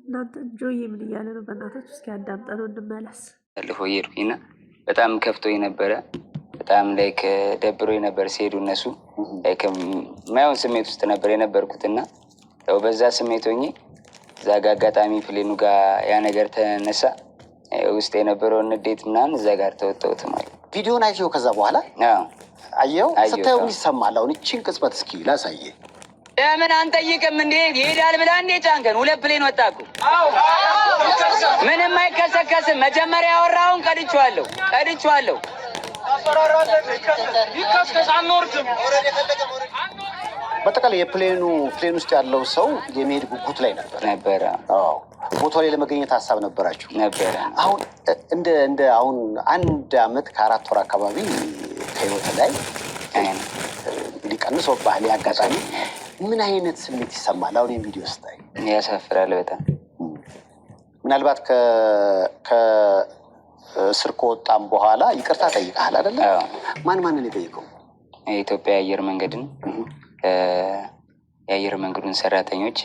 እናንተ ጆዬ ምን እያለ ነው? በእናታችሁ እስኪ አዳምጠነው እንመለስ። አልፎ እየሄድኩኝና በጣም ከፍቶ ነበረ። በጣም like ደብሮ ነበር ሲሄዱ እነሱ። Like ማየውን ስሜት ውስጥ ነበር የነበርኩትና ያው በዛ ስሜት ሆኜ እዛ ጋ አጋጣሚ plane ኑ ጋር ያ ነገር ተነሳ። ውስጥ የነበረውን ንዴት ምናምን እዛ ጋር ተወጣሁት ማለት ነው። ቪዲዮን አይቼው ከዛ በኋላ አዎ። አየው። አየሁት፣ ስታየው አዎ። ምን ይሰማል? አሁን ይቺን ቅጽበት እስኪ ላሳየህ። ለምን አንጠይቅም እንዴ? ይሄዳል ብላ እንዴ ጫንከን? ሁለት plane ወጣ እኮ። ምንም አይከሰከስም። መጀመሪያ ያወራውን ቀድቼዋለሁ፣ ቀድቼዋለሁ። ይከስከስ፣ አንወርድም። በአጠቃላይ የ plane ውስጥ ያለው ሰው የመሄድ ጉጉት ላይ ነበር። ነበረ። አዎ፣ ቦታው ላይ ለመገኘት ሀሳብ ነበራችሁ። ነበረ። አሁን እንደ አሁን 1 አመት ከ4 ወር አካባቢ ከህይወት ላይ እንግዲህ ቀንሶብሃል። አጋጣሚ ምን አይነት ስሜት ይሰማል? አሁን ይህን ቪዲዮ ስታይ? ያሳፍራል በጣም። ምናልባት ከእስር ከወጣም በኋላ ይቅርታ ጠይቀሃል አይደለ? አዎ። ማን ማንን የጠየቀው? የኢትዮጵያ አየር መንገድን፣ የአየር መንገዱን ሰራተኞች፣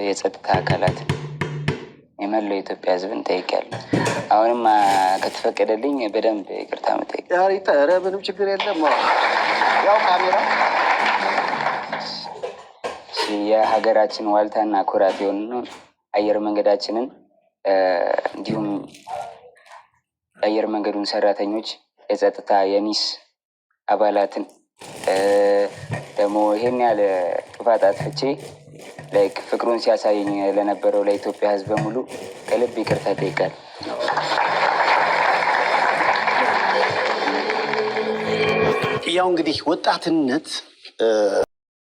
የጸጥታ አካላት፣ የመላው የኢትዮጵያ ሕዝብን ጠይቄያለሁ። አሁንም ከተፈቀደልኝ በደንብ ይቅርታ መጠየቅ ኧረ ምንም ችግር የለም። ያው ካሜራ የሀገራችን ዋልታና ኩራት የሆነውን አየር መንገዳችንን፣ እንዲሁም የአየር መንገዱን ሰራተኞች፣ የጸጥታ የኒስ አባላትን፣ ደግሞ ይሄን ያህል ጥፋት አጥፍቼ like ፍቅሩን ሲያሳየኝ ለነበረው ለኢትዮጵያ ሕዝብ በሙሉ ከልብ ይቅርታ እጠይቃለሁ። ያው እንግዲህ ወጣትነት